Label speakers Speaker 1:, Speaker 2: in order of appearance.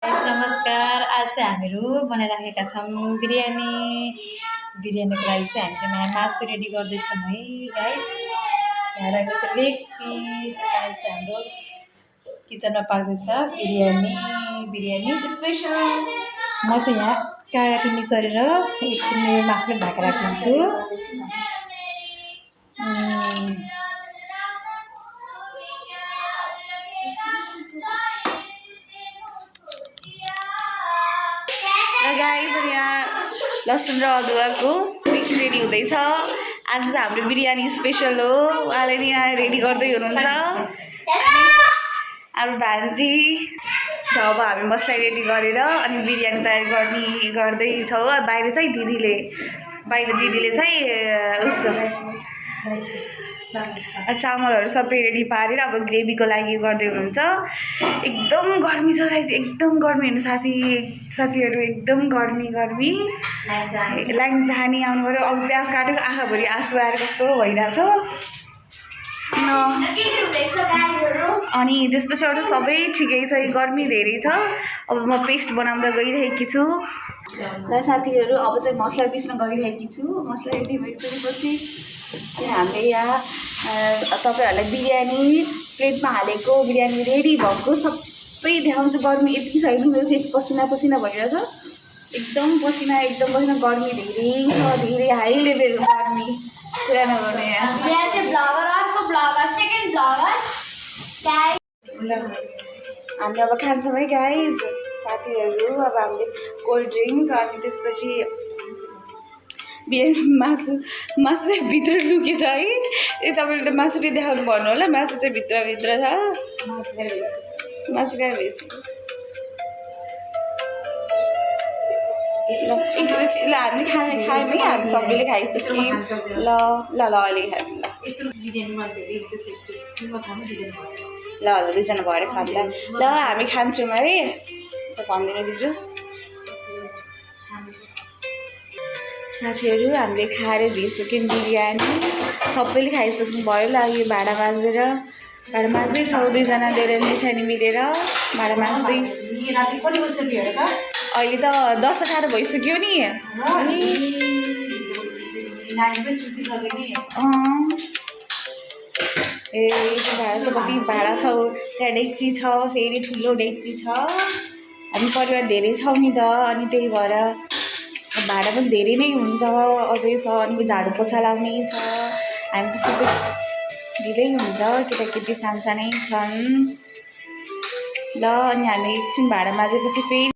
Speaker 1: नमस्कार। आज चाहिँ हामीहरू बनाइराखेका छौँ बिरयानीको लागि चाहिँ हामी चाहिँ मासु रेडी गर्दैछौँ है गाइस। यहाँ रहेको छ लेग पिस। आज चाहिँ हाम्रो किचनमा पाक्दैछ बिरयानी स्पेसल। म चाहिँ यहाँ काटी मिचरेर एकछिन मासुले ढाकेर राख्छु। गाइस यहाँ लसुन र अदुवाको मिक्स रेडी हुँदैछ। आज चाहिँ हाम्रो बिरयानी स्पेसल हो। उहाँले नि यहाँ रेडी गर्दै हुनुहुन्छ हाम्रो भान्जी। अब हामी मसला रेडी गरेर अनि बिरयानी तयारी गर्दैछौँ। बाहिर दिदीले चाहिँ चामलहरू सबै रेडी पारेर अब ग्रेभीको लागि गर्दै हुनुहुन्छ। एकदम गर्मी छ साथी, एकदम गर्मी हुनु साथीहरू एकदम गर्मी लाइन जाने आउनु पऱ्यो। अब प्याज काटेको आँखाभरि आँसु आएर कस्तो भइरहेछ। अनि त्यसपछि अरू सबै ठिकै छ, गर्मी धेरै छ। अब म पेस्ट बनाउँदा गइरहेकी छु। ल साथीहरू अब चाहिँ मसला पिस्न गइरहेकी छु। मसला रेडी भइसकेपछि हामीले यहाँ तपाईँहरूलाई बिरयानी प्लेटमा हालेको बिरयानी रेडी भएको सबै देखाउँछु। गर्मी यति छैन, मेरो फेस पसिना भइरहेछ। एकदम पसिना गर्मी धेरै छ, धेरै हाई लेभलको गर्मी कुरा नगर्ने। हामी अब खान्छौँ है गाइज साथीहरू। अब हामीले कोल्ड ड्रिङ्क अनि त्यसपछि बिरयानी मासु चाहिँ भित्र लुकेछ है। ए तपाईँले त मासु नै देखाउनु भन्नु होला, मासु चाहिँ भित्र छ। मासु खाएर भइसक्यो। ल हामीले खायौँ है, हामी सबैले खाइसक्यौँ। ल अहिले खायौँ। ल दुईजना भएर खाँदा ल हामी खान्छौँ है। भनिदिनु दिन्छु साथीहरू, हामीले खाएर भइसक्यौँ बिरयानी। सबैले खाइसक्नु भयो। लागि भाँडा माझ्दैछौँ दुईजना देउरानी जेठानी मिलेर भाँडा माझ्दै। अहिले त 10-11 भइसक्यो नि। भाँडा छ, कति भाँडा छ। त्यहाँ डेक्ची छ, फेरि ठुलो डेक्ची छ। हामी परिवार धेरै छौँ नि त, अनि त्यही भएर भाँडा पनि धेरै नै हुन्छ, अझै छ। अनि झाडु पोछा लाउने छ। हामी त्यस्तो चाहिँ ढिलै हुन्छ, केटाकेटी सानसानै छन्। ल अनि हामी एकछिन भाँडा माझेपछि फेरि